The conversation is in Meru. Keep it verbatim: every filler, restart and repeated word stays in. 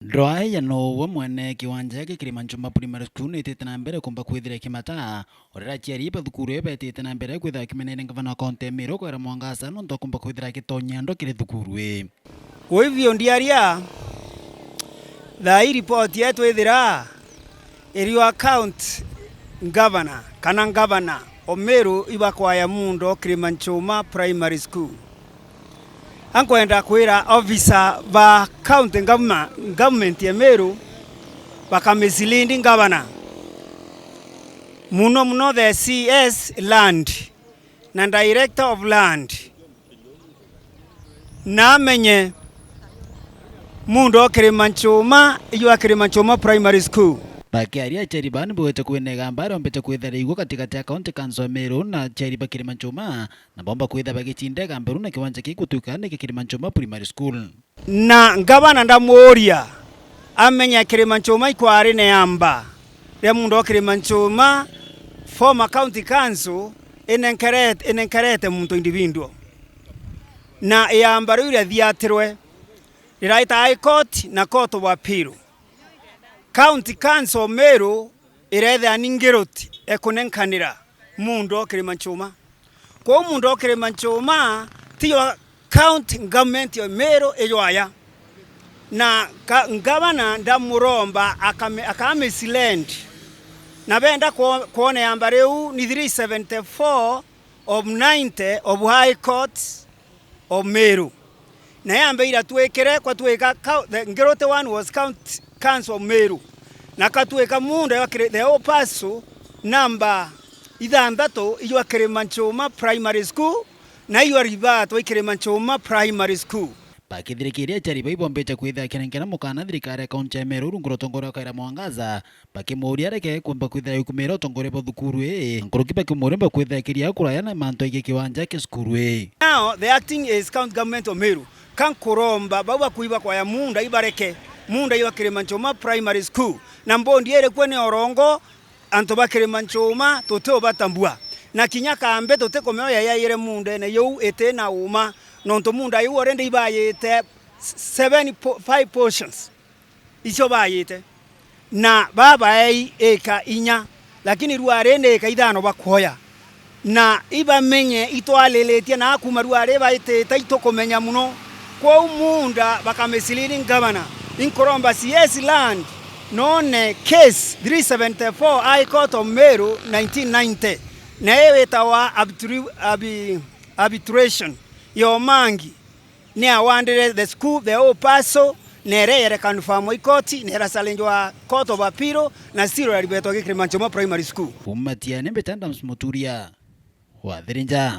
Ndwaa ya no we mwene kiwanja gia Kirimanchuma Primary School niitite na mbere kumba kwithira ikimata, o riria aciari ba thukuru iyo beetite na mbere kwithira bakimeneire ngavana wa kaunti ya Meru Kawira Mwangaza nontu akumba kwithira agitonyia ndo kiri thukuru ii. Wi bio ndiaria, thaa ii ripoti yetu ithira iri o account governor kana ngavana o Meru ibakwaya mundo Kirimanchuma Primary School. Ankwenda kwira officer ba county government, government ya Meru bakamislead ngavana, muno muno the C S land na director of land, na amenye mundo o Kirimanchuma, ijwa Kirimanchuma Primary School. Bakiaria, aciari baa nibogete kwinega mbara ombete kwithira igwe katikati ya county council ya Meru na aciari ba Kirimanchuma, na bomba kwithira bagicinda igamba riu na kiwanja kii gutuika ni kia Kirimanchuma Primary School. Na ngavana ndamuuria amenya Kirimanchuma ikwari na iamba ria mundo o Kirimanchuma, former county council inenkerete, inenkerete muntu individual. Na iamba riu riathiatirwe, riraita High Court na Court of Appeal. County Council Meru ireethira ni ngiroti ekunenkanira mundo o Kirimanchuma. Kwou mundo o Kirimanchuma ti jwa county government ya Meru, ijwaya. Na ka-, ngavana ndamuromba akame-, akamislead. Na benda kwo-, kwona iamba riu ni three seventy-four of ninety of High Court of Meru. Na yambe iratwikire kwa twika cou-, the ngiroti one was count-, council of Meru. Na katwika mundo ya kiri-, the whole parcel namba ithanthatu ijwa Kirimanchuma Primary School, na ijwa ribatwa i Kirimanchuma Primary School. Bakithirikiria aciari bai bombite kwithira kirengera mukana thirikari ya kaunti ya Meru rungu rwa utongoria wa Kawira Mwangaza, bakimuuria areke kumba kwithira yukumira utongoria bwa thukuru ii, nkuruki bakimuuria mba kwithira kiria kuraya na mantu aigi kiwanja kia cukuru ii. Now the acting is county government of Meru. Ka nkuromba bau bakui bakwaya munda ibareke, munda iwa Kirimanchuma Primary School, na mbondi iri kuo ni Orongo, antu ba Kirimanchuma tuti ubatambua, na kinya kambe tutikumea uria yaiyire mundene yuu iti na uma, nontu munda yuu already ibayite seven po-, five portions icio bayite, na babaei ika inya, lakini rwari ni ika ithano bakwoya. Na ibamenye itwariritie na kuma rwari baitite itukumenya muno. Kwou munda bakamislead ngavana. Inkuromba C S land none case three seventy-four High Court of Meru nineteen ninety, na ii witawa arbitri-, arbi-, arbitration ya Omangi. Ni awandire the school, the whole parcel, na ere yere confirm i court, na era challenge wa Court of Appeal, na still yaribetwa gi Kirimanchuma Primary School. Kuma Matiani, mbita Adams Muturia wa Thirinja.